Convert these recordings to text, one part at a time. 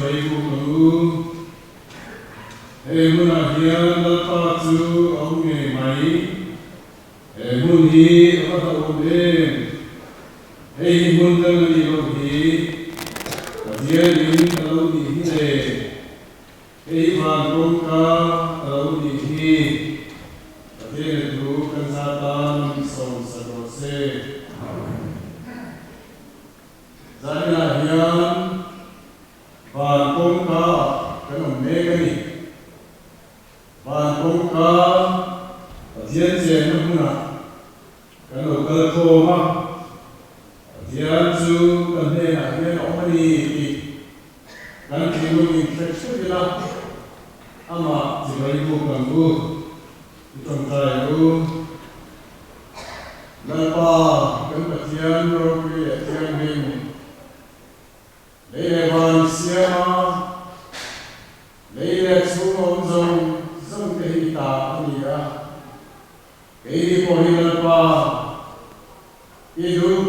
chibai buk ang u. Hei hmunah hian Lalpa chu a awm ngei mai. He hmun hi a va hlauhawm em! Hei hi hmun dang a nih loh hi Pathian in a lo nih hi le. Hei hi van kawngka a lo nih hi. Pathian a thu kan za tan sawmsak rawh se. Zaninah hian van kawngka ah kan awm mek a ni. Van kawngka Pathian chenna hmunah kan lo kal khawm a, Pathian chu kan hnenah hian a awm a ni tih kan thinlung in hre hrep ila, amah chibai buk ang u, i tawngtai ang u. Lalpa kan Pathian ropui leh thianghlim, lei leh van i siam a, lei leh chhung awm zawng zawng te hi i ta a ni a, keini pawh hi Lalpa i duh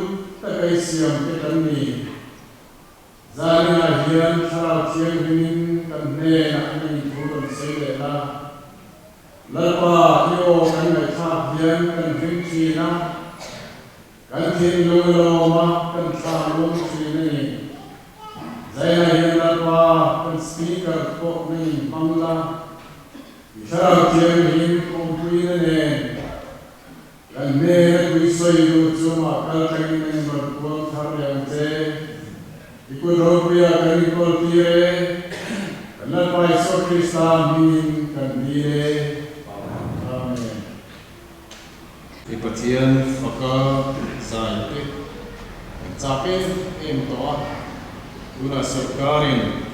taka i siam te kan ni. Zaninah hian Thlarau Thianghlimin kan hnenah an inthu rawn sawi leh la. Lalpa i aw kan ngaihthlak hian kan hlim thin a, kan thinlung a lawm a, kan thla a luang thin a ni. Zainah hian Lalpa kan speaker pawh na inhmang la, i Thlarau Thianghlim awmpuina nen Kan hnena tui sawi duh chu mah kal tangin a inrawn kuang thar leh ang che. I kut ropuia kan inkawl tir e, kan Lalpa Isua Krista hmingin kan dil e. Amen. I Pathian faka zai te kan chak em em tawh a, tunah sawrkarin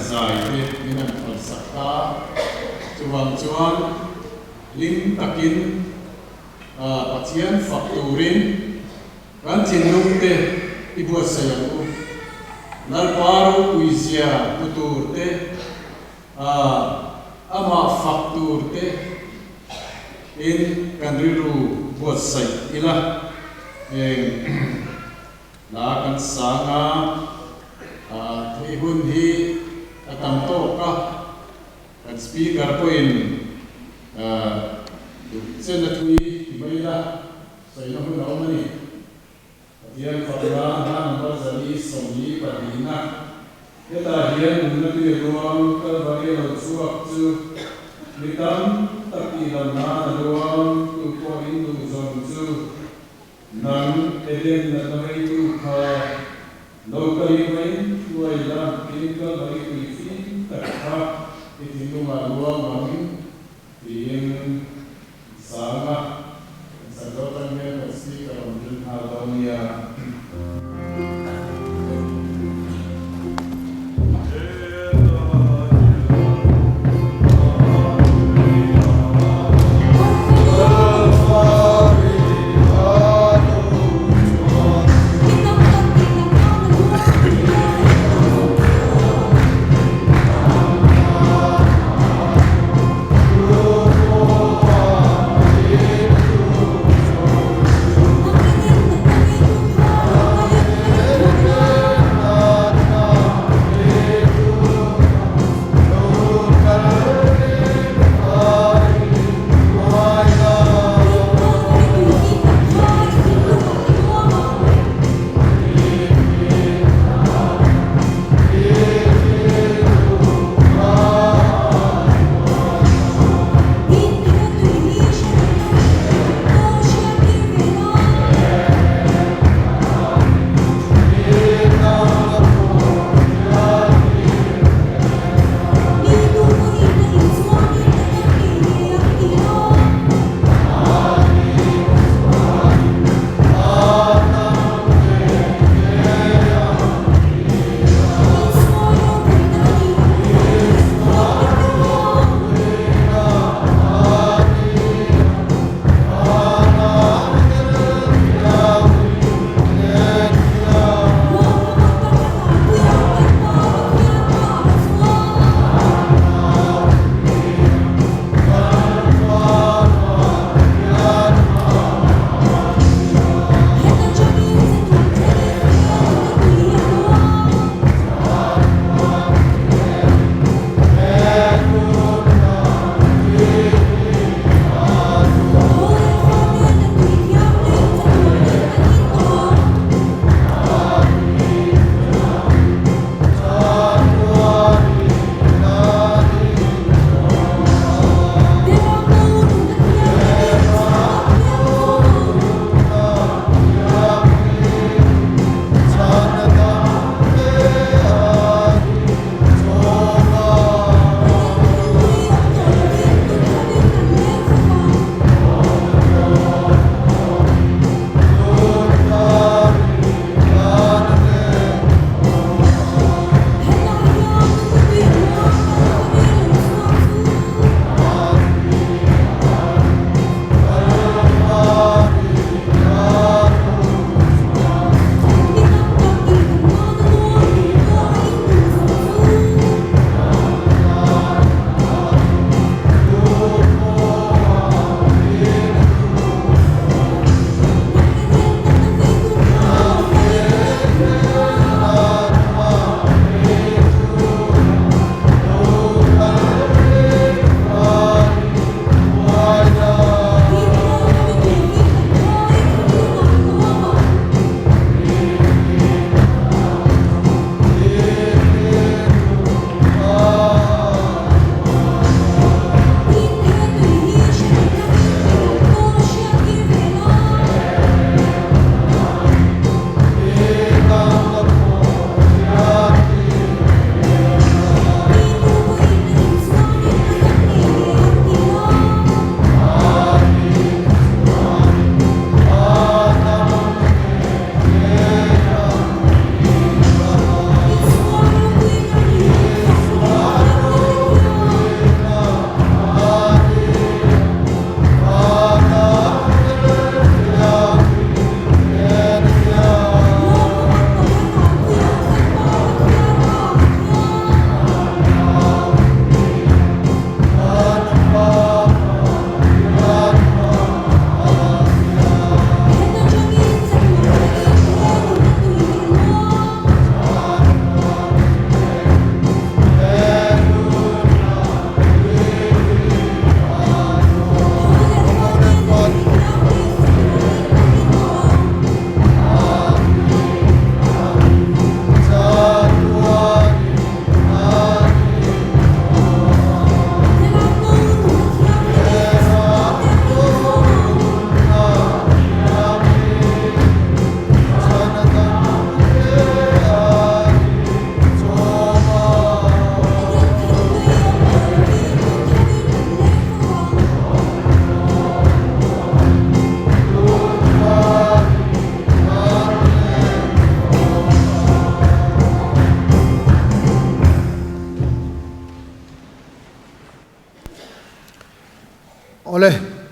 zai te min han phalsak ta a, chuvang chuan Hlim takin Pathian fak turin kan thinlungte i buatsaih ang u. Lalpa ropuizia hmu tur te, amah fak tur te in kan rilru buatsaih ila. Heng hla kan sang a, thei hun hi a tam tawk a. Kan Speaker pawhin duh chen a thui ti mai ila, sawina hun a awm a ni. Pathian fakna hna number 142 na. Hetah hian nunna tui ruang Kalvari a lo chhuak chu mi tam tak tihdam nan a ruang tu pawh in duh zawng chu nang Eden natna veitu kha Lo kal i mai hruai la, tin Kalvari tui fim tak kha i thinlungah luang ang tiin sang a, kan sak zo tan hian kan speaker rawn rin nghal dawn nia.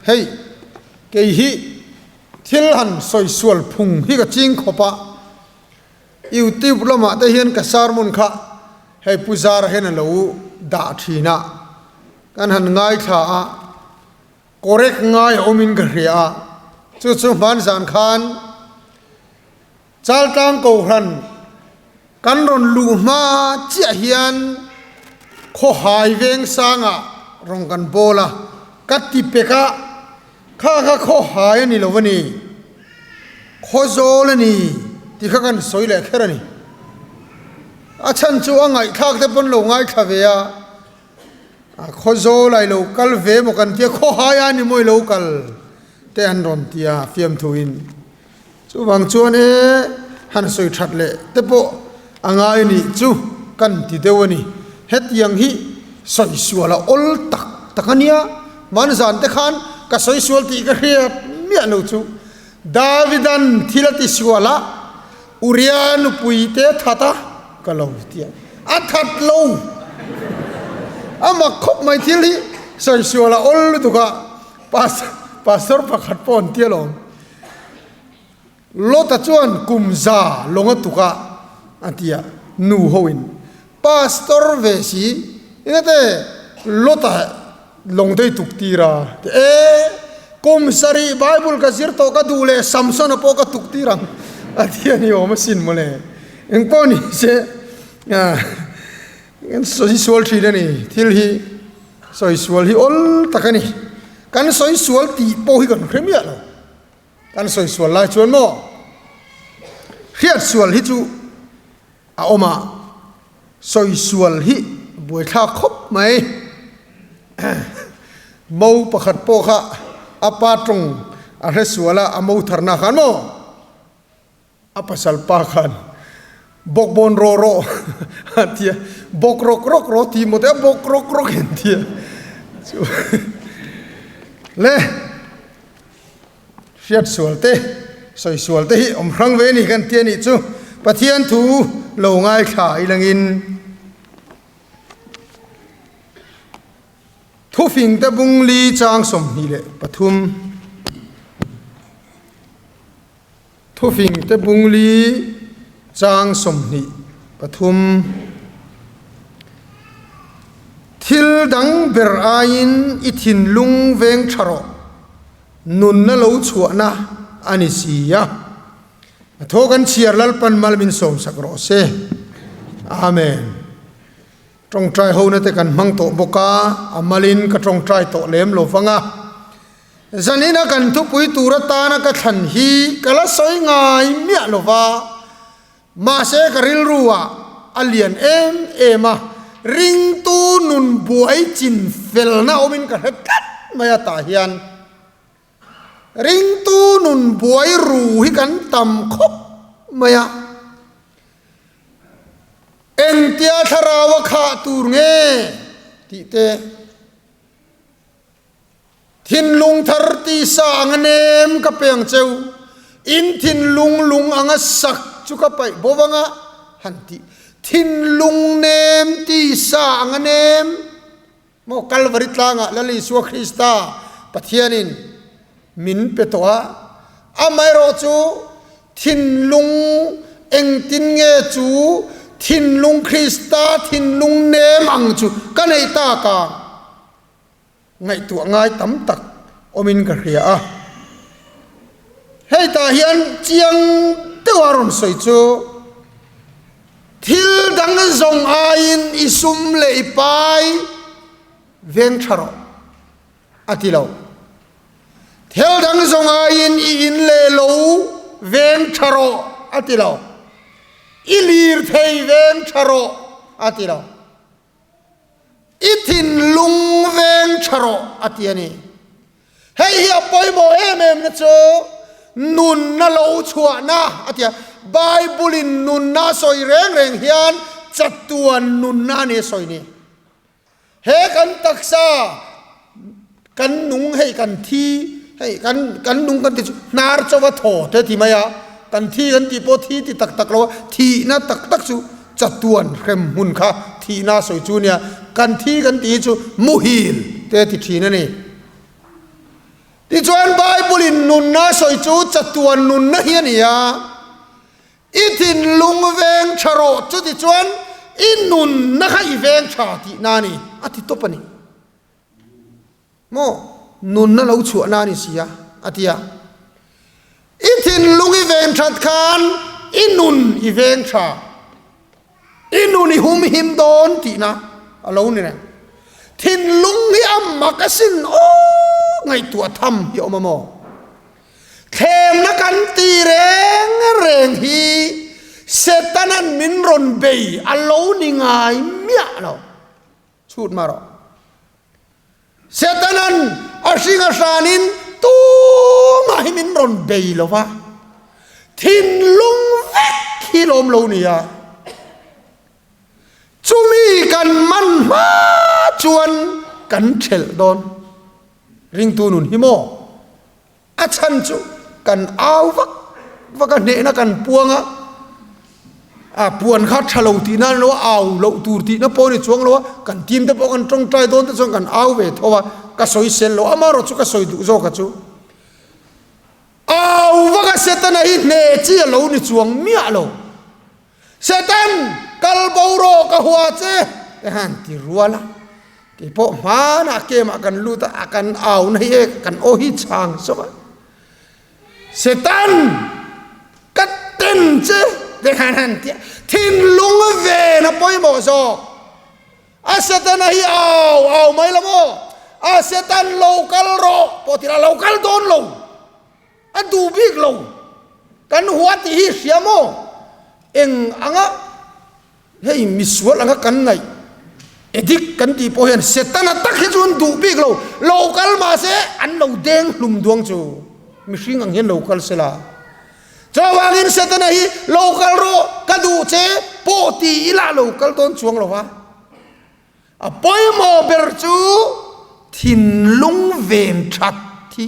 Hei, kei hi thil han sawi sual phung hi ka ching khawp a, YouTube lamah te hian ka sermon kha hei Pu Zara hian a lo dah thin a, kan han ngaithla a, correct ngai a awmin ka hria a, chu chu hmanzan khan Chaltlang Kohhran kan rawn luh hma chiah hian khawhai veng sangah rawn kan bawl a, ka ti pek a, kha kha khawhai a ni lo a ni, khawzawl a ni tih kha kan sawi leh kher a ni. A chhan chu a ngaihthlak te pawn lo ngaithla ve a, khawzawl a i lo kal ve maw kan tia khawhai a ni maw i lo kal te an rawn ti a fiamthuin. Chuvang chuan e, han sawi that leh te pawh a ngai nih chu kan ti deuh a ni. Hetiang hi sawi sual a awl tak tak a nia, hmanzan te khan ka sawi sual tih ka hriat miah lo chu. Davidan thil a ti sual a, Uria nupui te a that a, ka lo ti a, a that lo. A mak khawp mai thil hi sawi sual a awl lutuk a, Pastor pakhat pawh an ti alawm. Lota chuan kum za lawng a tuk a, a ti a, nu hoin, Pastor ve si, engate Lota lawng te i tuk tir a? Ti e, kum sarih Bible ka zir tawh ka duh leh Samsona pawh ka tuk tir ang, a ti a ni awm asin mawle. Engpawh ni se, kan sawi sual thin a ni, thil hi sawi sual hi awl tak a ni. Kan sawi sual tih pawh hi kan hre miah lo. Kan sawi sual lai chuan maw hriat sual hi chu a awm a, sawi sual hi buaithlak khawp mai. Mo pakhat pawh kha a pa tawng a hre sual a, a mo tharna khan maw A pasal pa khan bawk bawn rawh rawh a ti a, bawk rawk rawk rawh ti maw te a bawk rawk rawk in ti a chu le hriat sual te sawi sual te hi awm hrang ve ni kan ti a nih chu Pathian thu lo ngaithla ilangin Thufing te bung li chang 23. Thufing te bung li chang 23. Thil dang ber aiin i thinlung veng tha rawh, nunna lo chhuahna a ni si a. A thaw kan chhiar Lalpan mal min sawmsak rawh se. Amen. Tawngtai hona te kan hmang tawh bawk a, a malin ka tawngtai tawh lem lo vang a. Zanina kan thupui tur atana ka thlan hi ka la sawi ngai miah lo va, mahse ka rilru ah a lian em em a, ringtu nun buai chin felna awmin ka hre tlat mai a tah hian ringtu nun buai ru hi kan tam khawp mai a. Engtia thlarau a khah tur nge tih te. Thinlung thar tisa anga nem ka pe ang cheu, in thinlung lung anga sak chu ka paih bo vanga han tih. Thinlung nem tisa anga nem maw Kalvari tlangah Lal Isua Krista Pathianin min pe tawh a, amaherawh chu thinlung engtin nge chu thinlung Krista thinlung nem ang chu ka neih tak a? Ngaihtuah ngai tam tak awmin ka hria a. Hei tah hian chiang deuha rawn sawi chu thil dang zawng aiin i sum leh i pai veng tha rawh a ti lo. Thil dang zawng aiin i in leh lo veng tha rawh a ti lo. I lirthei veng tha rawh a ti lo. I thinlung veng tha rawh a ti a ni. Hei hi a pawimawh em em na chu nunna lo chhuahna a ti a. Bible in nunna a sawi reng reng hian chatuan nunna a ni a sawi ni. He kan taksa kan nung hei kan thi hei kan kan nung kan ti chu hnar chawa thaw te ti mai a kan thi kan tih pawh thi ti tak tak lo a thihna tak tak chu chatuan hrem hmun kha thihna sawi chu nia kan thi kan tih hi chu muhil te ti thin a ni. Tichuan Bible-in nunna a sawi chu chatuan nunna hi a ni a, I thinlung veng tha rawh, chutichuan i nunna kha i veng tha tihna a ni, a ti tawp a ni. Maw? Nunna lo chhuahna a ni si a, a ti a. I thinlung i veng that khan i nun i veng tha, i nun i hum him dawn tihna a lo ni reng. Thinlung hi a mak asin aw ngaihtuah tham hi a awm a maw? Thlemna kan ti reng reng hi Setana'n min rawn bei a lo ni ngai miah lo. Chhut mah rawh. Setana'n a hring a hranin tumah hi min rawn bei lo va, thinlung vek hi lawm lo nia. Chumi kan man hma chuan kan thelh dawn. Ringtu nun hi maw? A chhan chu kan au vak vak a, hnehna kan puang a, a puan kha tha lo tihna a ni lo a, au loh tur tihna pawh a ni chuang lo a, kan team te pawh kan tawngtai dawn te chuan kan au ve tho a, ka sawi sel lo, amaherawh chu ka sawi duh zawk a chu. Au vak a Setana hi hneh chi a lo ni chuang miah lo. Satan, kal bo rawh ka hua che, te han ti rual a. Kei pawh hmanah kemah kan lut a, a kan au na hi e, kan aw hi chhang zawk a. Satan, ka ten che, te han han ti a. Thinlung ven a pawimawh zawk. A Setana hi au au mai lo maw? A Satan lo kal rawh pawh ti la, lo kal dawn lo. A duh bik lo. Kan hua tih hi hria maw? Eng anga hei misual anga kan ngaih edik kan tih pawh hian Setana tak hi chu an duh bik lo. Lo kal mahse an lo deng hlum duang chu mihring ang hian lo kal sela. Chuvangin Setana hi lo kal rawh ka duh che pawh ti ila lo kal dawn chuang lo va. A pawimawh ber chu thinlung ven that hi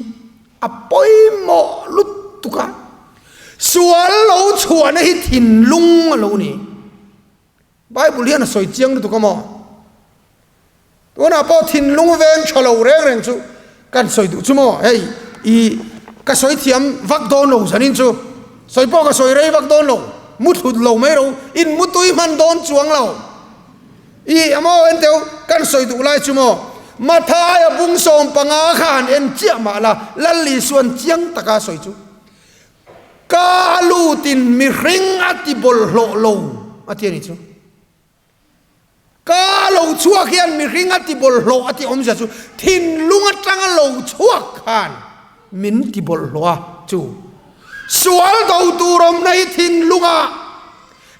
a pawimawh lutuk a, sual lo chhuahna hi thinlung a lo ni. Bible hian a sawi chiang lutuk a maw? Tunah pawh thinlung veng tha lo reng reng chu kan sawi duh chu maw? Hei i ka sawi thiam vak dawn lo zanin chu sawi pawh ka sawi rei vak dawn lo, mu thlut lo mai ro, in mu tui hman dawn chuang lo. I emaw en teu kan sawi duh lai chu maw Mathaia bung 15 kha han en chiah mah la Lal Isuan chiang taka sawi chu ka lutin mihring a ti bawlhhlawh lo a ti a ni chu ka lo chhuak hian mihring a ti bawlhhlawh a ti awmzia chu thinlung atanga lo chhuak khan min ti bawlhhlawh a chu sual do tur awmna hi thinlungah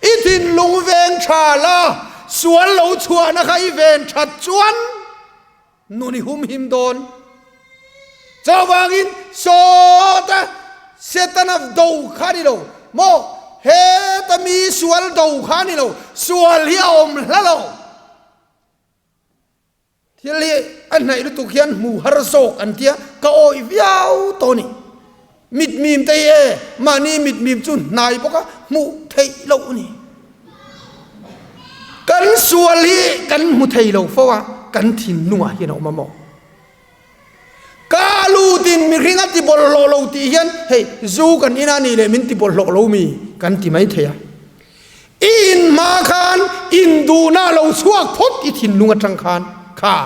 I thinlung veng tha la, sual lo chhuahna kha i ven that chuan nun i humhim dawn. Chuvangin sawta Setana do kha ni lo maw, heta mi sual do kha ni lo, sual hi a awm hla lo. Thil hi a hnaih lutuk hian hmu har zawk an tia, ka awih viau tawh a ni. Mitmim te hi e, mahni mitmim chu hnai bawk a, hmuh theih loh a ni. Kan sual hi kan hmu thei lo fo a, kan thinlungah hian a awm a maw? Ka lutin mihring a ti bawlhhlawh lo tih hian hei zu kan ina nih leh min ti bawlhhlawh lo mi kan ti mai thei a. I in hma khan induhna a lo chhuak phawt i thinlung atang khan kha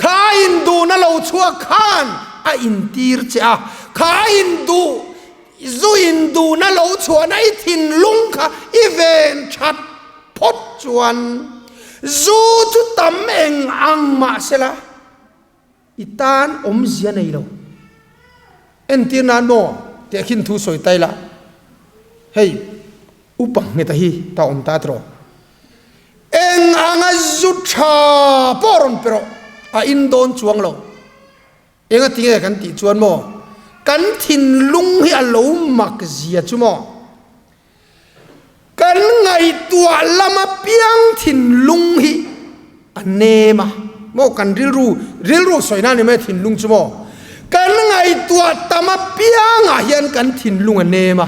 kha induhna lo chhuak khan a intir che a, kha induh zu induhna lo chhuahna i thinlung kha i ven that phawt chuan zu chu tam eng ang mahsela I tan awmzia nei lo. Entir nan maw tih a khin thu sawi tai la, hei upa ngheta hi ta awm ta tiraw? Eng anga zu tha pawh rawn pe rawh, a in dawn chuang lo. Enga tinge kan tih chuan maw kan thinlung hi a lo mak zia chu maw? Kan ngaihtuah lama piang thinlung hi a nem a, maw kan rilru, rilru sawi nan ni mai thinlung chu maw? Kan ngaihtuah tam apiangah hian kan thinlung a nem a,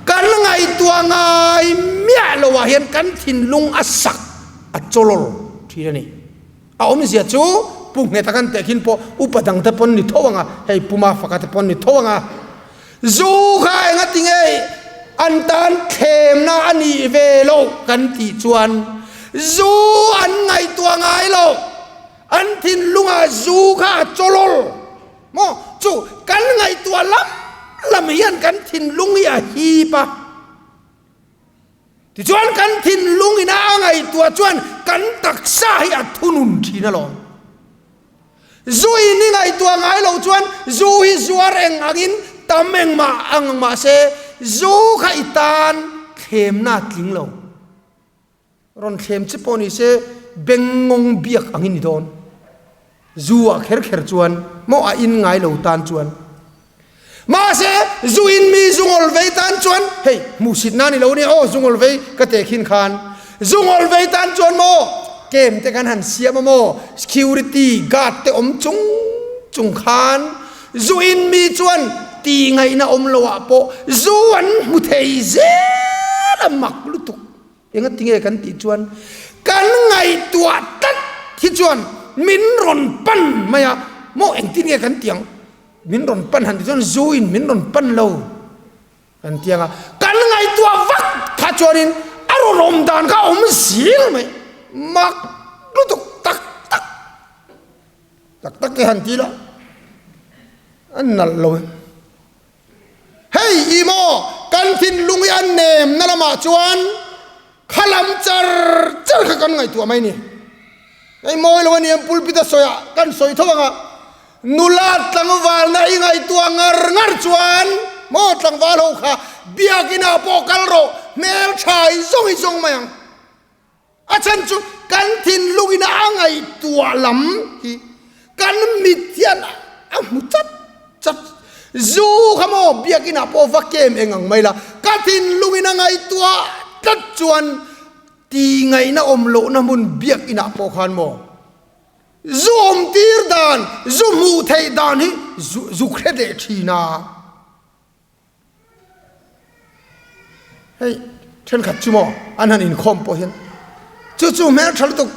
kan ngaihtuah ngai miah loah hian kan thinlung a sak, a chawlawr thin a ni. A awmzia chu Pu Ngheta kan teh khin pawh upa dang te pawn ni tho ang a, hei Pu Mafaka te pawn ni tho ang a. Zu kha enga ti nge an tan thlemna a nih ve loh kan tih chuan zu an ngaihtuah ngai lo, an thinlungah zu kha a chawlawl maw? Chu kan ngaihtuah lam lam hian kan thinlung hi a hip a. Tichuan kan thinlung ina a ngaihtuah chuan kan taksa hi a thunun thin alawm. Zu in i ngaihtuah ngai lo chuan zu hi zuar eng angin tam engmah ang mahse zu kha i tan thlemna a tling lo. Rawn thlem che pawh ni se bengngawng biak angin ni dawn. Zu ah kher kher chuan maw a in ngai lo tan chuan. Mahse zu in mi zungawl vei tan chuan hei hmuhsit na ni lo nia aw zungawl vei ka teh khin khan zungawl vei tan chuan maw kem te kan han siam a maw security guard te awm chung chung khan zu in mi chuan tih ngaihna awm lo ah pawh zu an hmu thei zel a mak lutuk. Enga tinge kan tih chuan kan ngaihtuah tlat hi chuan min rawn pan mai a, maw engtin nge kan tih ang? Min rawn pan han tih chuan zu in min rawn pan lo kan ti ang a, kan ngaihtuah vak kha chuanin a rawn awm dan kha a awm zil mai, mak lutuk tak tak tak tak te han ti la a nalh lo em. Hei i maw kan thinlung i a nemna lamah chuan kha lam char char kha kan ngaihtuah mai ni. Hei mawi lo a ni ang pulpit a sawi ah kan sawi tho ang a, nula tlangvalna i ngaihtuah ngar ngar chuan maw tlangval ho kha biakinah pawh kal rawh hmeltha i zawng i zawng mai ang. A chhan chu kan thinlungin a ngaihtuah lam hi kan mit hian a hmu chat chat. Zu kha maw biakinah pawh va kem eng ang mai la, ka thinlungin a ngaihtuah tlat chuan ti ngaihna awm lohna hmun biakinah pawh khan maw zu awm tir dan, zu hmuh theih dan hi zu hre leh thin a. Hei thenkhat chu maw an han inkhawm pawh hian chu chu hmel tha lutuk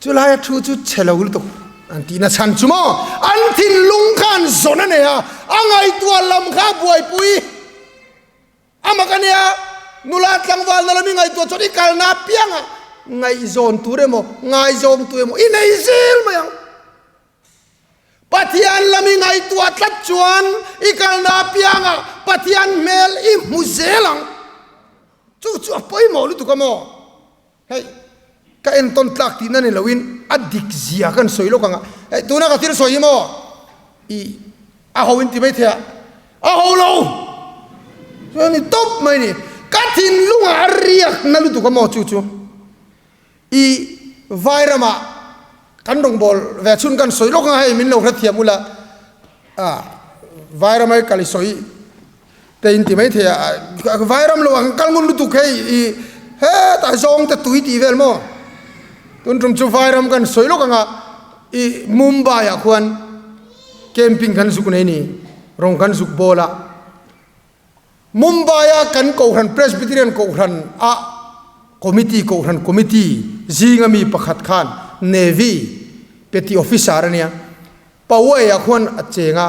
chu laia thu chu chhe lo lutuk an tihna chhan chu maw an thinlung khan zawn a nei a, a ngaihtuah lam kha a buaipui a mak a nia nula tlangval na lam i ngaihtuah chuan i kalna apianga ngaihzawn tur emaw ngaizawng tu emaw i nei zel mai ang. Pathian lam i ngaihtuah tlat chuan i kalna apiangah Pathian hmel i hmu zel ang. Chu chu a pawimawh lutuk a maw? Hei, ka entawn tlak tihna ni loin a dik zia kan sawi lawk ang a. Hei, tuna ka thil sawi hi maw? I a ho in ti mai thei a, a ho lo! Chuan ni tawp mai ni. Ka thinlungah a riakna lutuk a maw chu chu? I Vairamah kan rawngbâwl ve chhun kan sawi lawk ang a, hei min lo hrethiam ula, a Vairam ai kal i sawi te in ti maithei a, Vairam lo ah kan kal ngun lutuk hei i hetah zawng te tui tih vel maw? Tun tum chu Vairam kan sawi lawk ang a, i Mumbai ah khuan camping kan zuk nei ni, rawng kan zuk bawl a. Mumbai-a kan Kohhran Presbyterian Kohhran a Committee Kohhran Committee zinga mi pakhat khan Navy Petty Officer a nia, Powai-ah khuan a cheng a,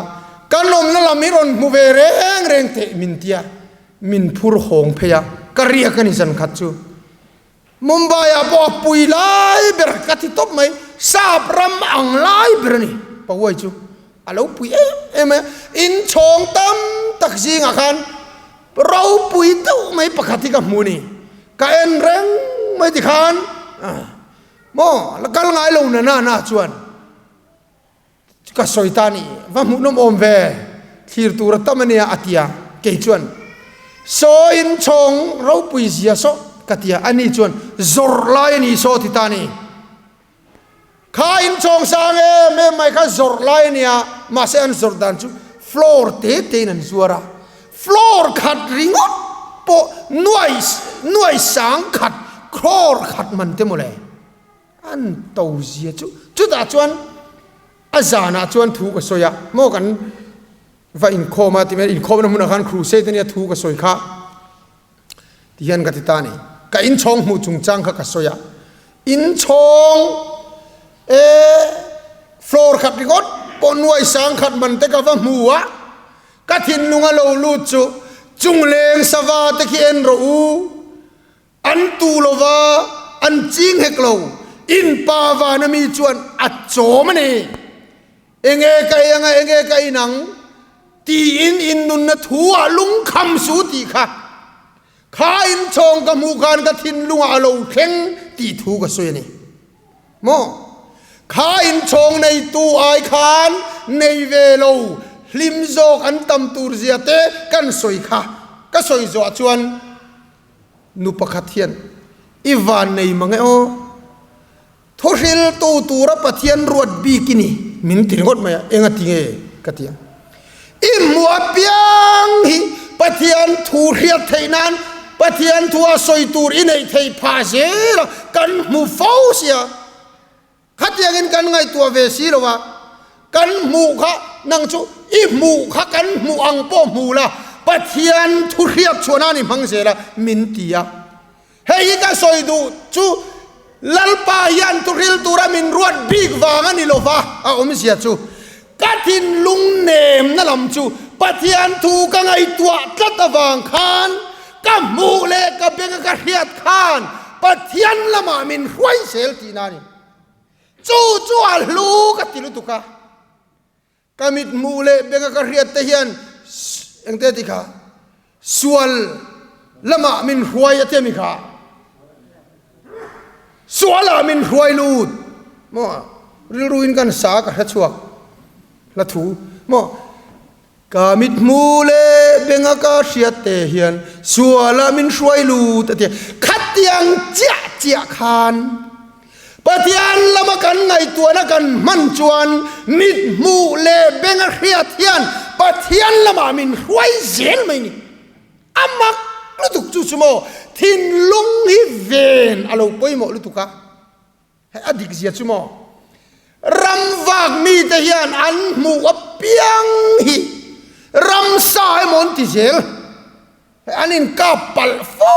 kan awmna lam hi rawn hmu ve reng reng teh min tia, min phur hawng phei a, ka riak a ni zan khat chu. Mumbai-ah pawh a pui lai ber ka ti tawp mai, sap ram ang lai ber a ni Powai chu a lo pui em em mai a, inchhawng tam tak zingah khan ropui deuh mai pakhat hi ka hmu a ni, ka en reng mai tikhan maw la kal ngai lo na na na chuan. Ka sawi ta ni, va hmuhnawm awm ve, thlir tur a tam a nia a ti a, kei chuan saw in chhawng ropui zia saw ka ti a, ani chuan zawrh lai a ni saw ti ta ni. Kha in chhawng sang em em mai kha zawrh lai a nia, mahse an zawrh dan chu floor te te in an zuar a, floor khat ringawt pawh nuai nuai sang khat crore khat man te mawle. An to zia chu chutah chuan a zanah chuan thu ka sawi a, maw kan va inkhawm a ti mai inkhawmna hmunah khan crusade ania thu ka sawi kha ti hian ka ti ta a ni. Ka inchhawng hmuh chungchang kha ka sawi a, inchhawng e. Floor khat ringawt pawh nuai sang khat man te ka va hmu a, ka thinlung a lo lut chu chungleng sava te khi en rawh u, an tu lova an ching hek lo, in pa vana mi chuan a chawm a ni. Enge ka ei anga enge ka in ang tiin in nunna thu ah lungkham su tih kha kha inchhawng ka hmuh khan ka thinlungah a lo thleng tih thu ka sawi a ni. Maw? Kha inchhawng neitu ai khan nei ve lo hlim zawk an tam tur zia te kan sawi kha. Ka sawi zawh chuan nu pakhat hian i van nei mang e aw. Thuhriltu tura Pathian ruat bik i ni min ti ringawt mai a, enga ti nge ka ti ang. I hmuh apiang hi Pathian thu hriat theih nan Pathian thua sawi tur i neih theih phah zel a, kan hmu fo sia. Khatiangin kan ngaihtuah ve si lo a, kan hmuh kha nang chu i hmuh kha kan hmuh ang pawh hmu la, Pathian thu hriat chhuah nan i hmang zel a min ti a. Hei hi ka sawi duh chu Lalpa hian thuhril tura min ruat bik vang a ni lo va, a awmzia chu ka thinlung nemna lam chu Pathian thu ka ngaihtuah tlat avang khan ka hmuh leh ka benga ka hriat khan Pathian lamah min hruai zel tihna a ni. Chu chu a hlu ka ti lutuk a. Ka mit hmuh leh benga ka hriat te hian engte ti kha sual lamah min hruai a ti ami kha sualah min hruai lut maw rilru in kan sa ka hre chhuak hla thu maw ka mit hmuh leh benga ka hriat te hian sualah min hruai lut a ti khatiang chiah chiah khan Pathian lama kan ngaihtuahna kan hman chuan mit hmuh leh benga hriat hian Pathian lamah min hruai zel mai ni. A mak lutuk chu chu maw thinlung hi ven a lo pawimawh lutuk a, hei a dik zia chu maw ram vak mite hian an hmuh apiang hi ramsa emaw an ti zel. Hei an inkap palh fo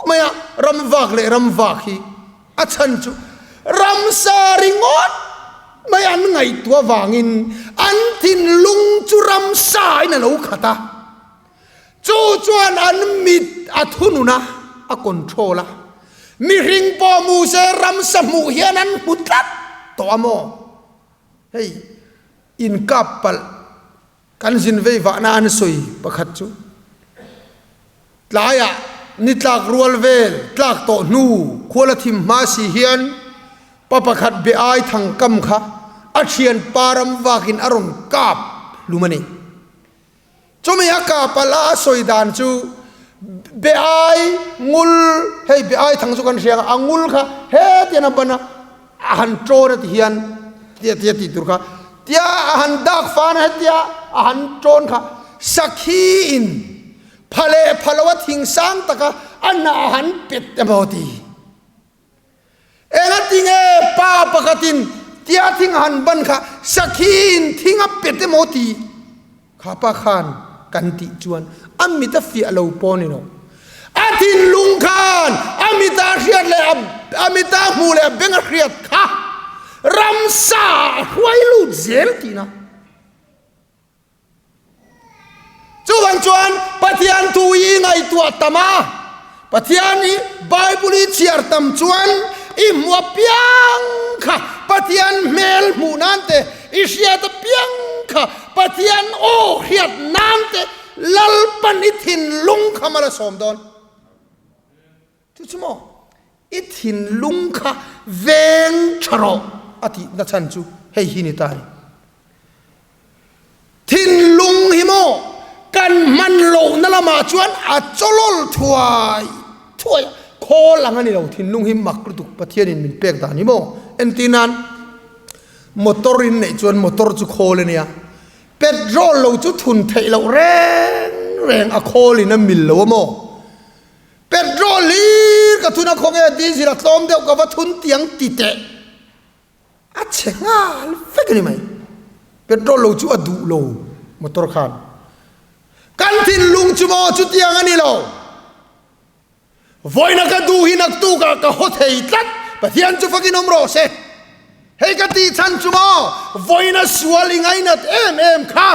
mai a, ram vak leh ram vak hi a chhan chu ramsa ringawt mai an ngaihtuah vangin an thinlung chu ramsa in a lo khat a, chu chuan an mit a thunun a, a control a, mihring pawh hmu se ramsa hmuh hian an hmu tlat tawh a maw? Hei inkap palh. Kan zin vei vahna an sawi pakhat chu tlaiah ni tlak rual vel tlak tawh hnu khuala thim hma si hian pa pakhat be ai thang kam kha a thian pa ram vakin a rawn kap hlum a ni. Chumi a kap a la a sawi dan chu be ai ngul hei be ai thang chu kan hria a ngul kha hetian a ban a a han ṭawn a ti hian tia tia tih tur kha tia a han dak fan a hetia a han ṭawn kha sakhi in pha leh pha lo a thing sang taka a hnah a han pet emaw ti eng a ti nge pa pakhatin tia thing a han ban kha sakhi in thing a pet emaw ti Kha pa khan kan tih chuan a mit a fiah lo pawh ni lo. A thinlung khan a mit a hriat leh a mit a hmuh leh a beng a hriat kha ramsa ah a hruai lut zel tihna. Chuvang chuan Pathian thu hi ngaihtuah tam a, Pathian hi Bible i chhiar tam chuan i hmu apiang kha Pathian hmel hmuh nan te, i hriat apiang kha Pathian aw hriat nan te Lalpan i thinlung kha mal a sawm dawn. Chu chu maw? I thinlung kha veng tha rawh a tihna chhan chu hei hi ni ta a ni. Thinlung hi maw kan hman lohna lamah chuan a chawlawl thuai thuai a, khawl ang a ni lo, thinlung hi mak lutuk Pathianin min pek dan hi maw entir nan motor in neih chuan motor chu khawl a nia, petrol lo chu thun theih loh reng reng a khawlin a mil lo a maw. Petrol hlir ka thun a khawnge diesel a tlawm deuh ka va thun tiang ti teh. A chhe nghal vek a ni mai. Petrol lo chu a duh lo motor khan. Kan thinlung chu maw chutiang a ni lo. Vawiina ka duh hi naktukah ka haw thei tlat. Pathian chu fakin awm rawh se. Hei ka tih chhan chu maw, vawiina sual i ngainat em em kha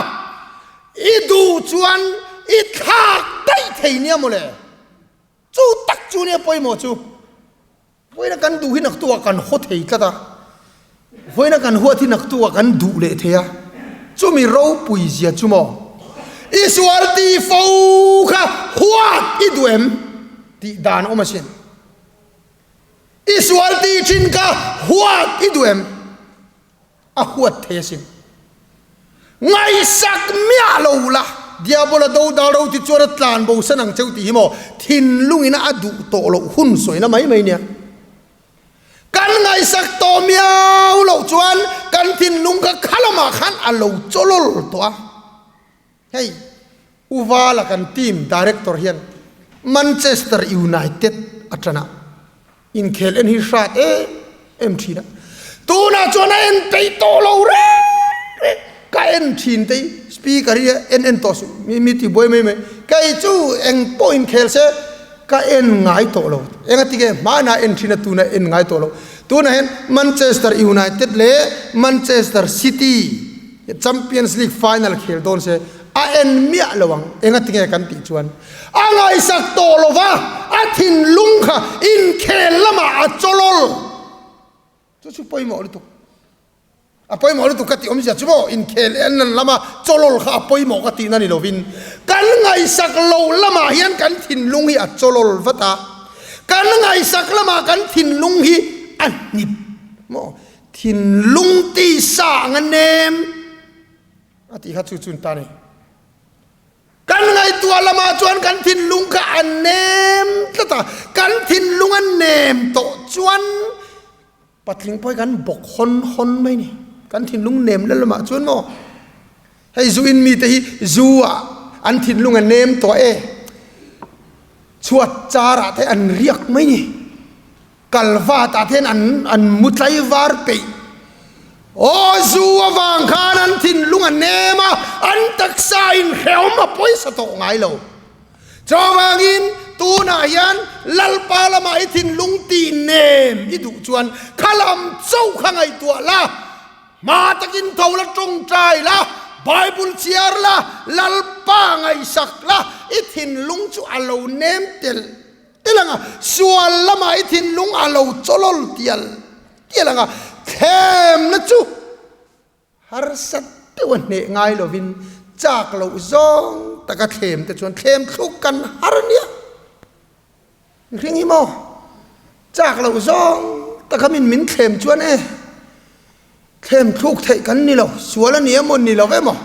i duh chuan i thlak daih thei nia mawle. Chu tak chu nia pawimawh chu. Vawiina kan duh hi naktuah kan haw thei tlat a, vawiina kan huat hi naktuah kan duh leh thei a, chumi ropui zia chu maw i sual tih fo kha huat i duh em tih dan a awm asin. I sual tih thin kha huat i duh em? A huat thei asin. Ngaihsak miah lo la, Diabola do dal ro ti chuan a tlan bo san ang cheu tih hi maw thinlungin a duh tawh loh hun sawina mai mai nia. Kan ngaihsak tawh miau loh chuan kan thinlung kha khalamah khan a lo chawlawl tawh a. Hei Uvala kan team director hian Manchester United atana inkhel en hi hrat em em thin a, tunah chuan a en peih tawh lo reng reng, ka en thin te hi speaker hi en en tawh suh mi mi ti buai mai mai, kei chu eng pawh inkhel se ka en ngai tawh lo, engati nge hmanah en thin a tunah en ngai tawh lo, tunah hian Manchester United leh Manchester City Champions League final khel dawn se a en miah lo ang, engati nge kan tih chuan a ngaihsak tawh lo va, a thinlung kha inkhel lamah a chawlawl. Chu chu pawimawh lutuk. A pawimawh lutuk ka tih awmzia chu maw inkhel en lan lama chawlawl kha a pawimawh ka tihna ni lovin kan ngaihsak lo lamah hian kan thinlung hi a chawlawl vat a, kan ngaihsak lamah kan thinlung hi a hnip maw. Thinlung tisa ang a nem a tih kha chu chun ta ni. Kan ngaihtuah lamah chuan kan thinlung kha a nem tlat a, kan thinlung a nem tawh chuan patling pawh hi kan bawk hawn hawn mai ni. Kan thinlung nem la lamah chuan maw hei zu in mite hi zu ah an thinlung a nem tawh e, chhuat char ah te an riak mai ni. Kalvat ah te hian an an mu tlaivar peih. Aw zu avang khan an thinlung a nem a, an taksa in hrehawm a pawisa tawh ngai lo. Chuvangin tunah hian Lalpa lamah i thinlung tih nem i duh chuan kha lam chauh kha ngaihtuah la, hma takin tho la tawngtai la, Bible chhiar la, Lalpa ngaihsak la, i thinlung chu a lo nem tel Tel anga sual lamah i thinlung a lo chawlawl tial tial anga thlemna chu harsa deuh a hneh ngai lovin chak loh zawng taka thlem te chuan thlem thluk kan har nia. Mihring hi maw chak loh zawng taka min min thlem chuan e thlem thluk theih kan ni lo, sual a ni emaw ni lo emaw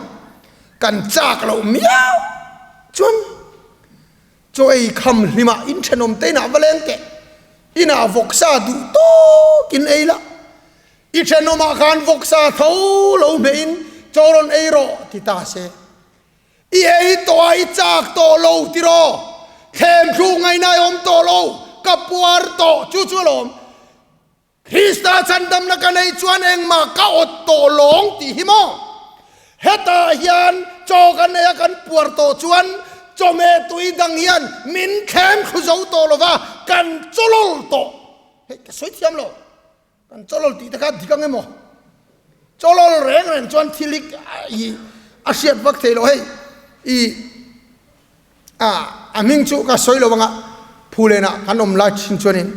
kan chak loh miau chuan Chaw ei kham hlimah in thenawm te inah va leng teh, inah vawksa duh tawkin ei la, i thenawmah khan vawksa tho lo hmeh in chaw rawn ei rawh ti ta se. I ei tawh a i chak tawh lo ti rawh, thlem thluk ngaihna i awm tawh lo, ka puar tawh chu chu alawm. Krista chhandamna ka neih chuan engmah ka awt tawh lawng tih hi maw? Hetah hian chaw kan nei a kan puar tawh chuan chawhmeh tui dang hian min thlem thlu zo tawh lo va, kan chawlawl tawh. Hei ka sawi thiam lo, kan chawlawl tih te kha dik ang emaw? Chawlawl reng reng chuan thil hi i a hriat vak thei lo hei i a a hming chu ka sawi lo anga Phulenah kan awm lai thin chuanin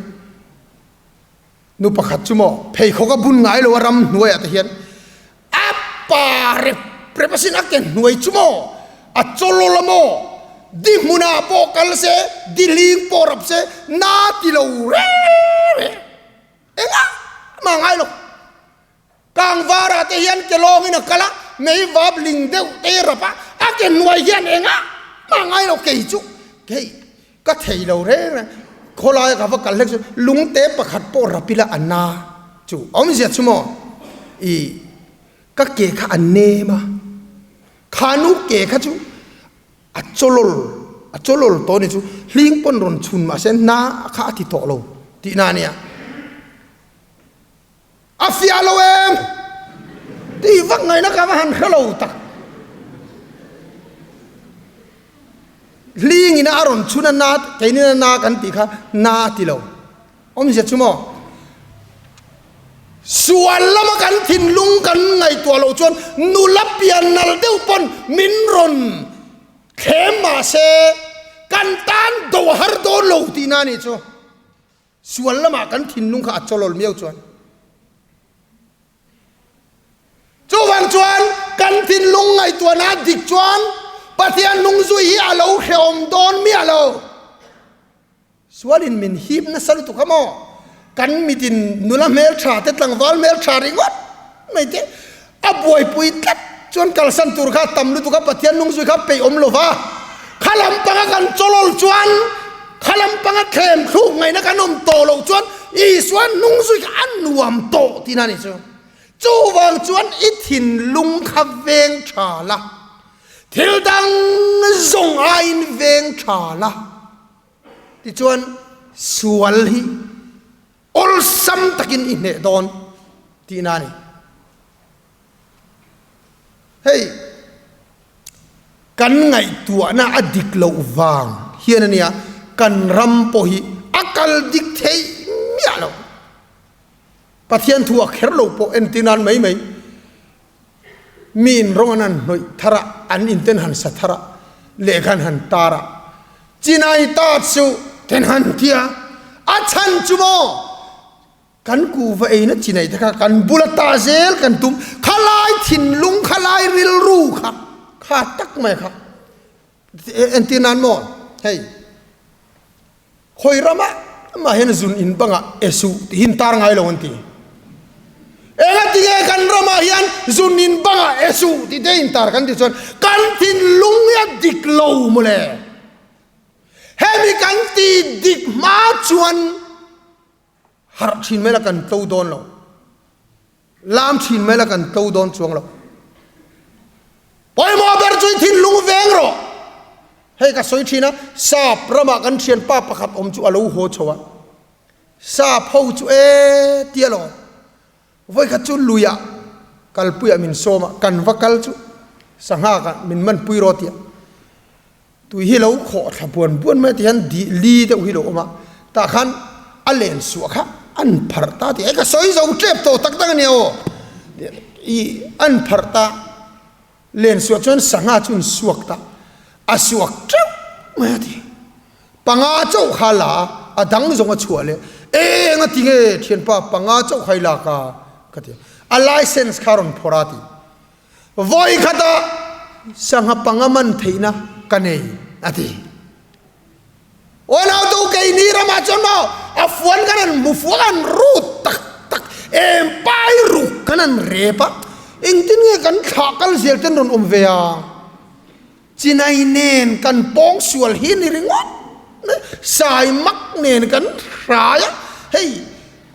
Nu pakhat chu maw pheikhawk a bun ngai lo a ram hnuaiah te hian a pa rep rep asin a ke hnuai chu maw a chawlawl a maw di hmunah pawh kal se di hling pawh rap se na ti lo reng reng engah mah ngai lo. Kangvarah te hian ke lawngin a kal a, mei vap ling deuh te rap a, a ke hnuai hian engah mah ngai lo kei chu kei ka thei lo reng reng khawlaia ka va kal hlek chu lungte pakhat pawh rap ila a na chu awmzia chu maw i ka ke kha a nem a khanu ke kha chu a chawlawl a chawlawl tawh ni chu hling pawn rawn chhun mahse na kha a ti tawh lo tihna a nia. A fiah lo em? Tih vak ngaihna ka va han hre lo tak. Hling ina a rawn chhun a na, keinin a na kan tih kha na a ti lo. Awmzia chu maw? Sual lama kan thinlung kan ngaihtuah loh chuan nula pian nal deuh pawn min rawn thlem mahse kan tan do a har dawn lo tihna a nih chu. Sual lamah kan thinlung kha a chawlawl miau chuan. Chuvang chuan kan thinlung ngaihtuahna a dik chuan Pathian hnungzui hi a lo hrehawm dawn miah lo. Sualin min hip nasa lutuk a maw? Kan mitin nula hmeltha te tlangval hmeltha ringawt mai te a buaipui tlat chuan kalsan tur kha tam lutuk a Pathian nungzui kha peih awm lova kha lampanga kan chawlawl chuan kha lampanga thlem thluk ngaihna kan awm tawh loh chuan Isua nungzui kha a nuam tawh tihna a nih chu. Chuvang chuan i thinlung kha veng tha la, thil dang zawng aiin veng tha la. Tichuan sual hi awlsam takin i hneh dawn tihna a ni. Hei kan ngaihtuahna a dik loh vang hian a nia kan ram pawh hi a kal dik theih miah lo. Pathian thu a kher lo pawh entir nan mai mai. Mi in rawng an han hnawih thar a, an in ten han sa thar a, lehkha an han tar a, Chinai ta chu ten han ti a, a chhan chu maw kan kuhva eina chinai te kha kan bula ta zel kan tum, khalai thinlung, khalai rilru kha, kha tak mai kha entir nan maw hei. Hawi ramah amah hian zun in bangah e suh tihin tar ngai lo an ti. Engatinge kan ramah hian zun in bangah e suh tih te in tar kan ti chuan kan thinlung hi a dik lo mawle. Hemi kan ti dik hma chuan harh thin mai la kan tlo dawn lo. Lam thin mai la kan tlo dawn chuang lo. Pawimawh ber chu i thinlung veng rawh. Hei ka sawi thin a, sap ramah kan thianpa pakhat awm chu a lo haw chho a. Sap ho chu e tia lo. Vawikhat chu luiah kalpuiah min sawm a, kan va kal chu sangha kha min manpui rawh tia. Tui hi lo khawh thla buan buan mai ti hian dih li deuh hi lo awm a, tah khan a len suah kha an pharh ta tih ka sawi zo tep tawh tak tak a nia aw, i an pharh ta len suah chuan sangha chu an suak ta, a suak teuh mai a ti, panga chauh kha la a, a dang zawng a chhuah leh eng a ti nge thianpa panga chauh kha i lak a ka ti a, a license kha a rawn phawrh a ti. Vawi khatah sangha panga man theihna ka nei, a ti. Aw nau keini ramah chuan maw a fuan kan han hmu fuak an rut tak tak em pai ruk kan han rep a, engtin nge kan thlah kal zel ten rawn awm ve a? Chinai nen kan pawng sual hi ni ringawt mai, sai mak nen kan hrai a, hei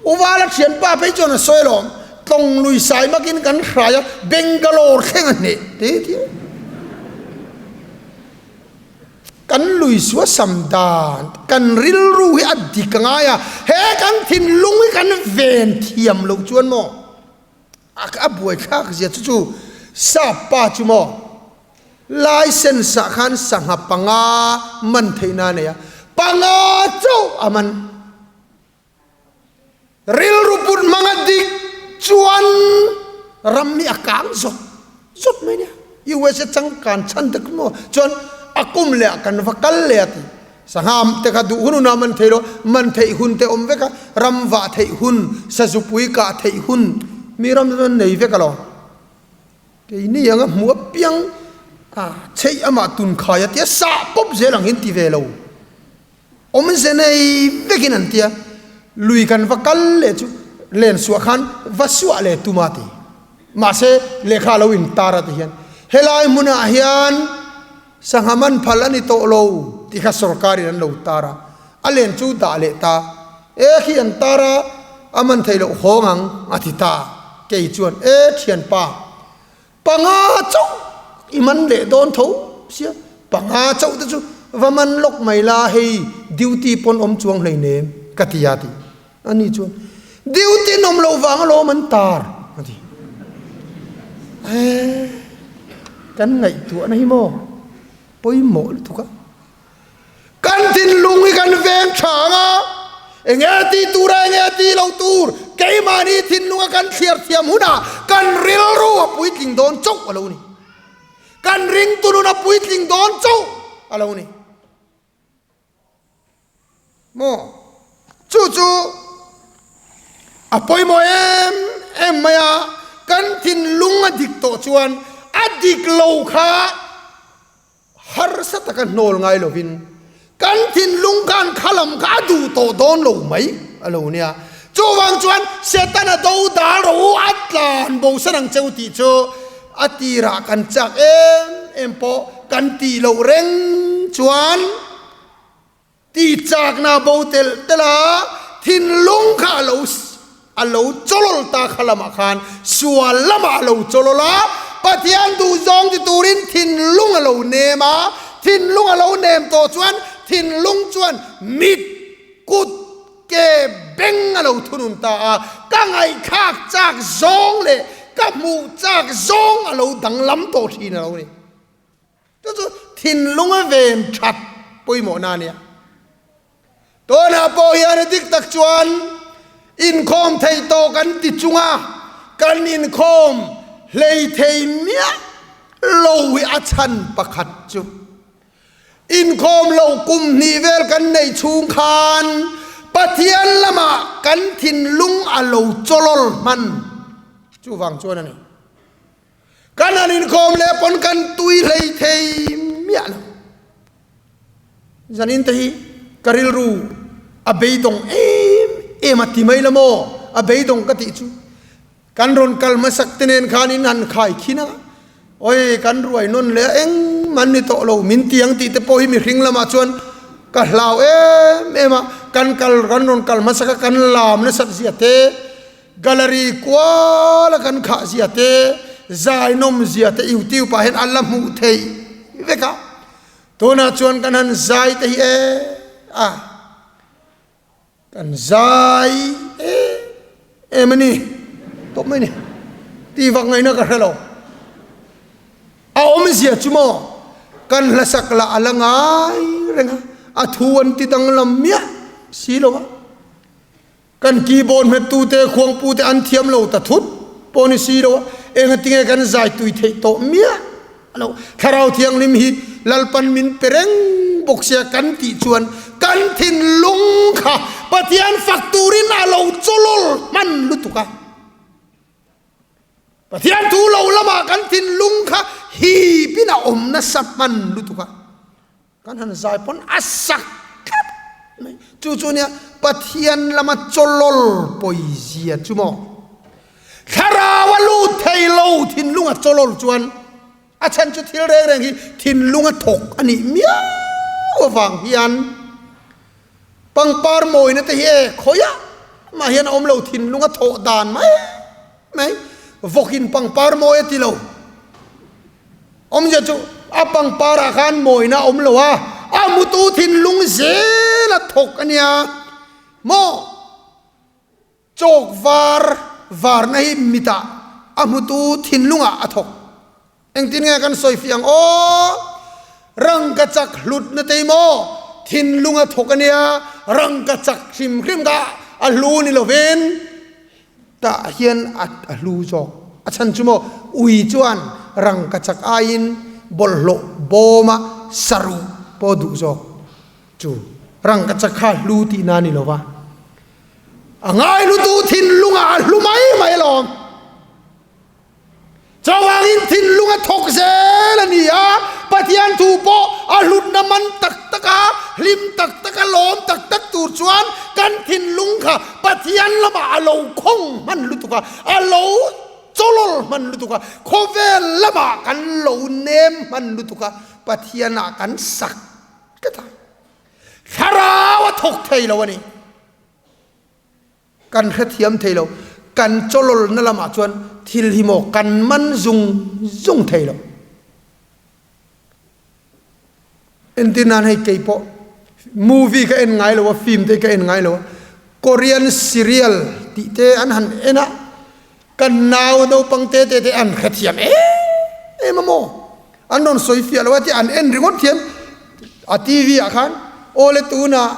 Uvala thianpa phei chuan a sawi alawm, tlawng lui sai makin kan hrai a, Bangalore thleng a hneh te ti a. Kan lui sua sam dan, kan rilru hi a dik a ngai a, he kan thinlung hi kan ven thiam loh chuan maw a buaithlak zia chu chu sap pa chu maw License ah khan sangha panga man theihna a nei a, panga chauh a man. Rilru put hmanga dik chuan ram hi a kang zawt zawt mai nia. USA changkan chhan tak maw chuan a kum leh ah kan va kal leh a ti. Sangha te kha duh hun hunah man thei lo, man theih hun te awm vek a, ram vah theih hun, sazupui kah theih hun mi ram chuan nei vek alawm. Keini anga hmuh apiang a chheih amah tun khai a tia sah pawp zel ang hian ti ve lo. Awmze nei vekin an tia lui kan va kal leh chu len suah khan va suah leh tum a ti. Mahse lehkha a lo intar a ti hian helai hmunah hian sangha man phal a ni tawh lo tih kha sorkarin an lo tar a, a len chu dah leh ta. E khi an tar a, a man theih loh hawng ang a ti ta. Kei chuan e thianpa, panga chauh i man leh dawn tho sia, panga chauh te chu va man lawk mai la hei duty pawn awm chuang hleinem ka ti a ti. Ani chuan duty nawm loh vang alawm an tar a ti. E kan ngaihtuahna hi maw pawimawh lutuk a. Kan thinlung hi kan veng tha ang a. Enge tih tur a enge tih lo tur keimahni thinlunga kan thliar thiam hunah kan rilru a puitling dawn chauh a lo ni. Kan ringtu nun a puitling dawn chauh a lo ni. Maw? Chu chu a pawimawh em em mai a, kan thinlung a dik tawh chuan a dik lo kha harsa taka hnawl ngai lovin kan thinlung khan khalam kha a duh tawh dawn lo mai a lo nia. Chuvang chuan Setana do dal rawh u, a tlan bo san ang cheu tih chu a tirah kan chak em em pawh kan tih loh reng chuan Ti chakna bo telh telh a, thinlung kha a lo a lo chawlawl ta kha lamah khan sual lamah a lo chawlawl a, Pathian duhzawng ti turin thinlung a lo nem a, thinlung a lo nem tawh chuan thinlung chuan mit, kut, ke, beng a lo thunun ta a, ka ngaihthlak chak zawng leh ka hmuh chak zawng a lo danglam tawh thin a lo ni. Chu chu thinlung a ven that pawimawhna a nia. Tunah pawh hian a dik tak chuan inkhawm theih tawh kan ti chunga kan inkhawm hlei thei miah lo hi a chhan pakhat chu inkhawm loh kum hnih vel kan neih chhung khan Pathian lamah kan thinlung a lo chawlawl hman chuvang chuan a ni. Kan han inkhawm leh pawn kan tui hlei thei miah lo. Zanin te hi ka rilru a beidawng em em a ti mai la maw? A beidawng ka tih chu kan rawn kal hmasak te nen khan in han khai khin a, awi kan ruai nawn leh a engmah an ni tawh lo min ti ang tih te pawh hi mihring lamah chuan ka hlau em em a, kan kal kan rawn kal hmasak a kan lam nasat zia te, Gallery kual a kan khah zia te, zai nawm zia te YouTube ah hian a la hmuh theih vek a. Tunah chuan kan han zai te hi e a, kan zai em em a ni, tawp mai ni, tih vak ngaihna ka hre lo. A awmzia chu maw kan hlasak lah a la ngai reng a, a thu an ti danglam miah si lo a. Kan keyboard hmettute, khuangpute an thiam lo ta thut pawh ni si lo a, engatinge kan zai tui theih tawh miah lo. Thlarau Thianghlim hi Lalpan min pe reng bawk sia kan tih chuan kan thinlung kha Pathian fak turin a lo chawlawl hman lutuk a. Pathian thu lo lamah kan thinlung kha hipin a awm nasa hman lutuk a. Kan han zai pawn a sak tlat mai. Chu chu nia Pathian lama chawlawl pawizia chu maw. Thlarau a lut thei lo thinlung a chawlawl chuan a chhan chu thil reng reng hi thinlung a thawk a nih miau avang hian pangpar mawina te hi e khawiah mah hian a awm lo thinlung a thawh dan mai mai vawkin pangpar mawi a ti lo. Awmzia chu a pangpar ah khan mawina a awm lo a, a mutu thinlung zel a thawk a nia maw? Chawk var varna hi mitah a hmutu thinlungah a thawk. Engtin nge kan sawi fiah ang aw? Rangkachak hlutna te hi maw thinlung a thawk a nia, rangkachak hrim hrim kha a hlu ni lovin, Tah hian a hlu zawk. A chhan chu maw, ui chuan rangkachak aiin bawlhhlawh bawma saruh pawh duh zawk chu rangkachak kha hlu tihna a ni lo va. A ngai hlutu thinlungah a hlu mai mai alawm. Chuvangin thinlung a thawk zel a ni a, Pathian thu pawh a hlutna man tak tak a, hlim tak tak a, lawm tak tak tur chuan kan thinlung kha Pathian lamah a lo khawng hman lutuk a, a lo chawlawl hman lutuk a, khawvel lamah kan lo nem hman lutuk a, Pathianah kan sak tlat a, thlarau a thawk thei lo a ni. Kan hrethiam thei lo. Kan chawlawlna lamah chuan thil hi maw kan man zung zung thei lo. Entir nan hei kei pawh movie ka en ngai lo a, film te ka en ngai lo a, Korean serial tih te an han en a, kan nau naupang te te te an hrethiam em em a maw. An rawn sawi fiah lo a ti an en ringawt hian a TV ah khan awle tunah.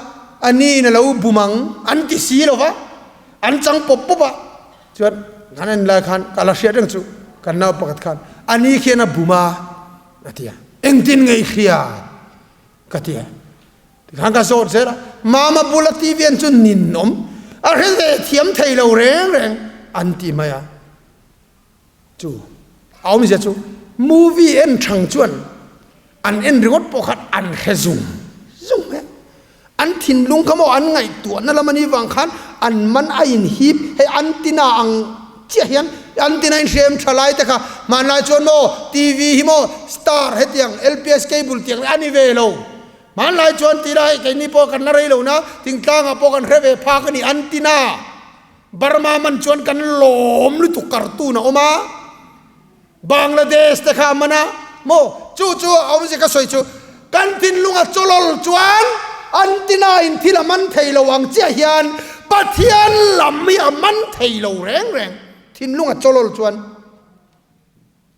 A ni in a lo bum ang an ti si lo va, an chang pawp pawp a. Chuan kan en lai khan ka la hriat reng chu kan nau pakhat khan a ni khian a bum a a ti a. Engtin nge i hria? Ka ti a. Tikhan ka zawt zel a, Mama bula TV en chu nin awm, a hre ve thiam thei lo reng reng an ti mai a. Chu a awmzia chu movie en thang chuan an en ringawt pawh khan an hre zung zung mai a. An thinlung kha maw an ngaihtuahna lam a nih vang khan an man a inhip hei an tina ang chiah hian an tina inhrem tha lai te kha hmanlai chuan maw TV hi maw star hetiang LPS cable tiang a ni ve lo. Hmanlai chuan tih lai keini pawh kan la rei lo na thingtlangah pawh kan hre ve phak a ni an ti na. Burma man chuan kan lawm lutuk cartoon a awm a, Bangladesh te kha a man a maw chu chu a awmzia ka sawi chu kan thinlunga chawlawl chuan an ti na in thil a man thei lo ang chiah hian Pathian lam hi a man thei lo reng reng thinlunga chawlawl chuan.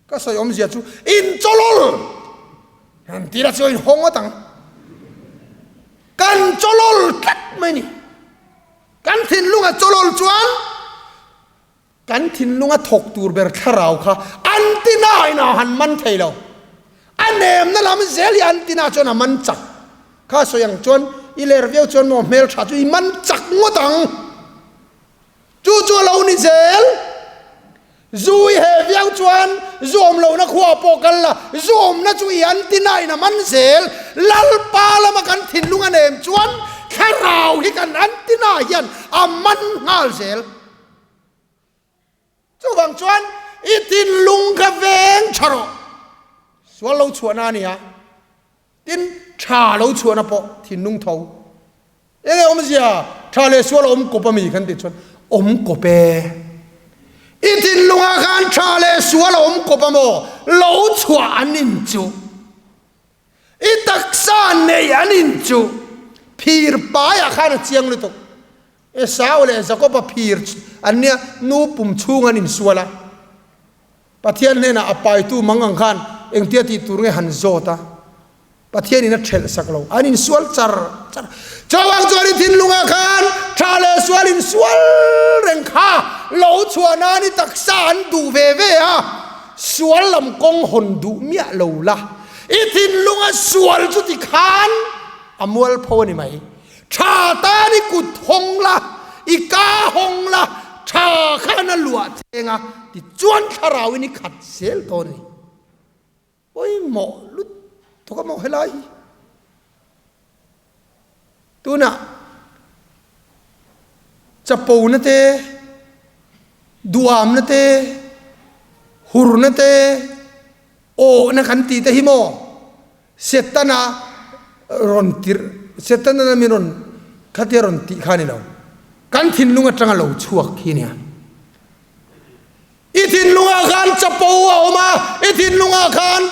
Ka sawi awmzia chu in chawlawl han tih la chu in hawng ngawt ang. Kan chawlawl tlat mai ni. Kan thinlunga chawlawl chuan kan thinlunga thawk tur ber thlarau kha an tina in a han man thei lo. A nemna lam zel hi an tina chuan a man chak. Kha sawi ang chuan i ler viau chuan maw hmeltha chu i man chak ngawt ang. Chu chu a lo ni zel. Zu i heh viau chuan zu awm lohna khuaah pawh kal la, zu awmna chu i an ti nain a man zel. Lalpa lama kan thinlung a nem chuan thlarau hi kan an ti na hian a man nghal zel. Chuvang chuan i thinlung kha veng tha rawh. Sual lo chhuahna a ni a. Tin, tha lo chhuahna pawh thinlung tho. Enge awmzia? Tha leh sual a awm kawp a mi kan tih chuan awm kawp e. I thinlungah khan tha leh sual a awm kawp a maw? Lo chhuah an in chu. I taksa nei an in chu. Phir paiah khan a chiang lutuk. Esau leh Jakoba phir an nia nu pum chhung an insual a. Pathian hnenah a paitu mang ang khan engtia tih tur nge han zawt a, Pathianin a ṭhelh sak lo. An insual char char. Chuvang chuan i thinlungah khan ṭha leh sual insual reng kha lo chhuah nan i taksa an duh ve ve a, sual lam kawng hawn duh miah lo la, i thinlunga sual chu ti khan a mualpho a ni mai. Tha tan i kut hawng la, i ka hawng la, tha khan a luah cheng a, tichuan thlarauin i khat zel dawn a ni. Pawimawh lutuk a maw helai hi. Tunah chapona te, duamna te, hurna te, awhna kan tih te hi maw Setana rawn tirh, Setana min rawn khatia rawn tih kha a ni lo. Kan thinlung atanga lo chhuak hi a nia. I thinlungah khan chapo a awm a, i thinlungah khan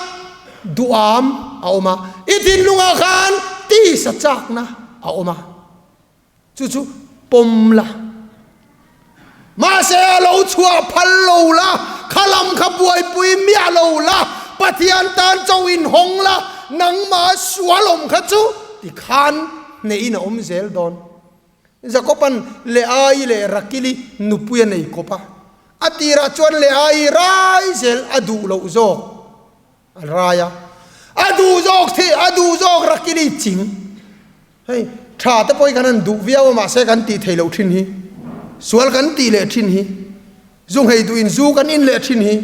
duham a awm a, i thinlungah khan tisa chakna a awm a. Chu chu pawm la. Mahse a lo chhuah phal lo la, kha lam kha buaipui miah lo la, Pathian tan cho inhawng la, nangmah sual awm kha chu tikhan hneh in a awm zel dawn. Jakoban Leai leh Rakili nupui a nei kawp a, a tirah chuan Leai rai zel a duh loh zawk a rai a, a duh zawk thi a duh zawk Rakili ching. Hei, tha te pawh hi kan han duh viau a mahse kan tih theih loh thin hi, sual kan tih leh thin hi, zu nghei duh in zu kan in leh thin hi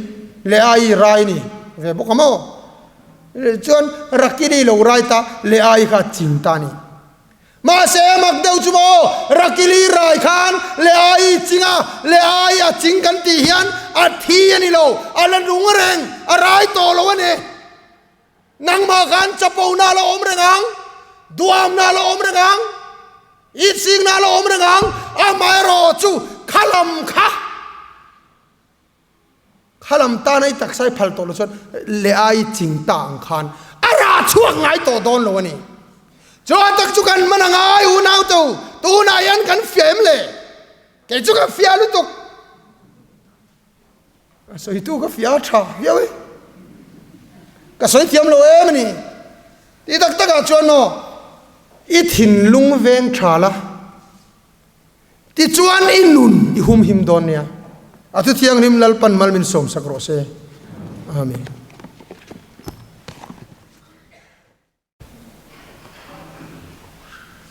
leh ai rai ni ve bawk a maw? Chuan Rakili lo rai ta leh ai kha ching ta ni. Mahse mak deuh chu maw Rakili rai khan leh ai ching a, leh ai a ching kan tih hian a thi a ni lo, a la nung reng, a rai tawh lo a ni. Nangmah khan chapona la awm reng ang, duamna la awm reng ang, itsingna la awm reng ang, amaherawh chu kha lam kha, kha lam tana i taksa i phal tawh lo chuan leh ai ching ta ang khan a rah chhuak ngai tawh dawn lo a ni. Chuan tak chu kan man a ngai unau to, tunah hian kan fiah em le? Kei chu ka fiah lutuk. Ka sawitu ka fiah tha viau e. Ka sawi thiam lo em a ni. Ti tak takah chuan maw. I thinlung veng tha la, tichuan i nun i humhim dawn nia. A thu thianghlim Lalpan mal min sawmsak rawh se. Amen.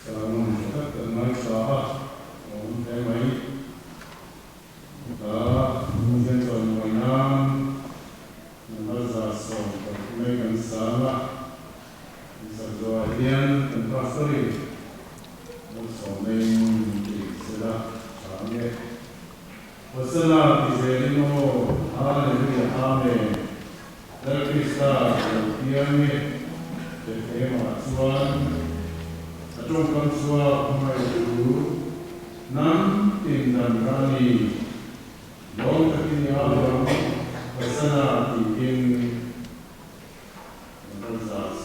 Sermon tha tak kan ngaithla a, a awm hle mai. Heta Pathian chawimawi nan number 15 mai kan sang a, kan sak zawhah hian kan pastor-in malsawmnain min ti sela tha ang e. Hosanna ti zelin aw, Hallelujah Amen. Lal Krista ka lo piang e, Bethlehem-ah chuan a tawngkam chhuak hmangaih thu hnam tin dan kha a ni. Lawm takin i au ang, Hosanna tiin number 100.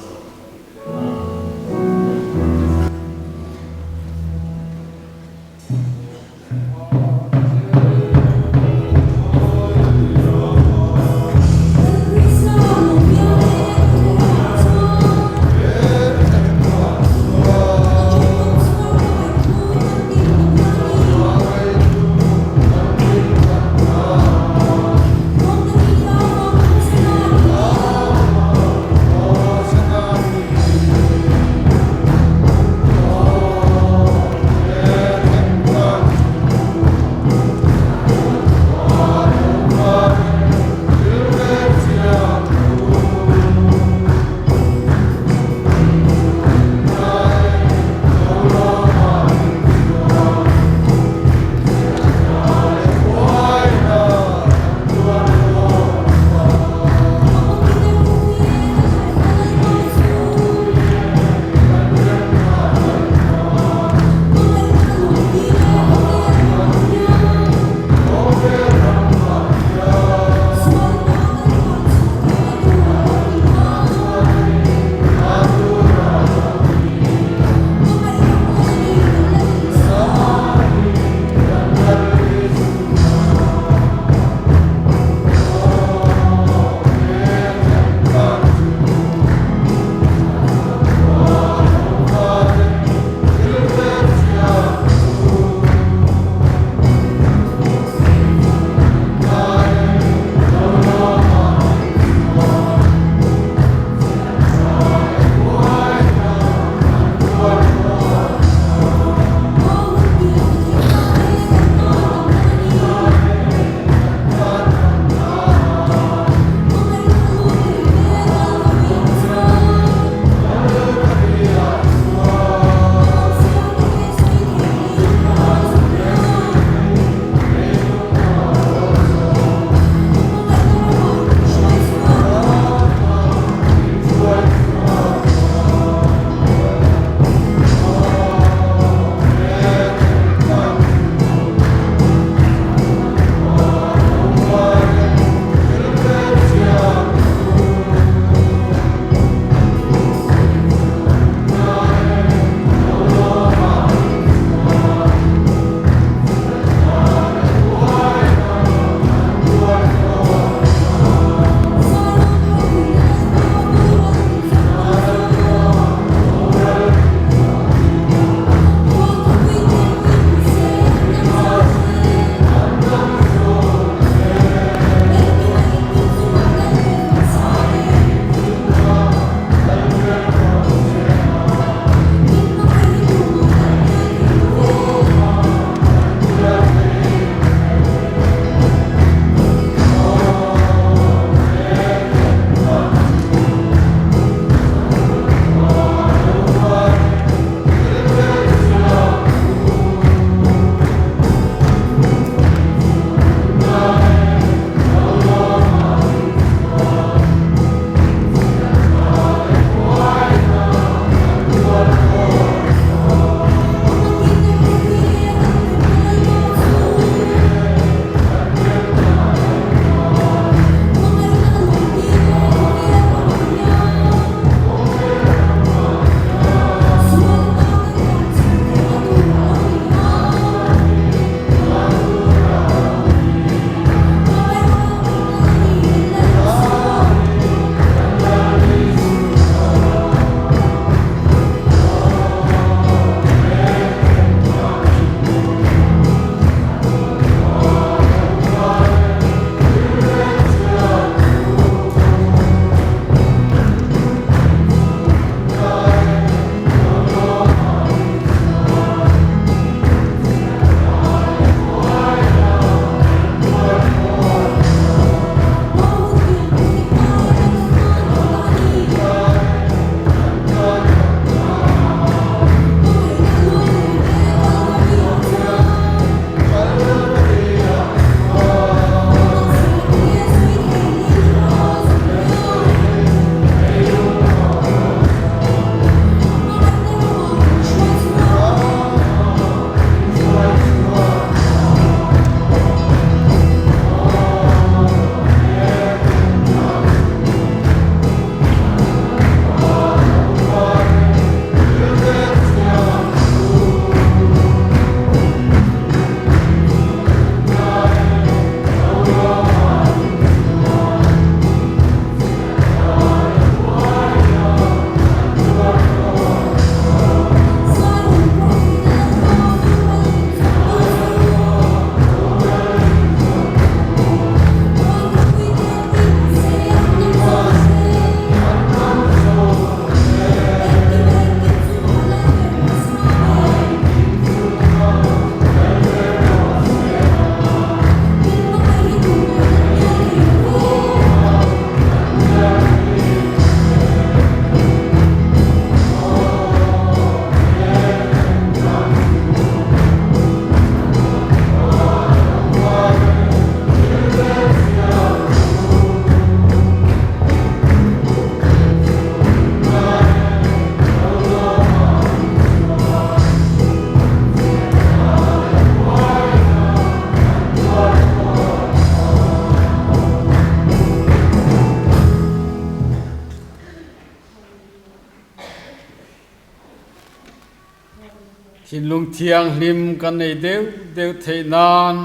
Thinlung thianghlim kan nei deuh deuh theih nan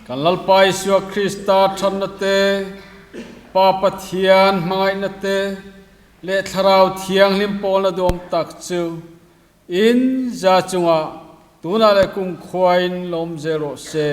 kan Lalpa Isua Krista thatna te, Pa Pathian hmangaihna te leh Thlarau Thianghlim pawlna duhawm tak chu in za chungah tunah leh kumkhuain lawm zel rawh se.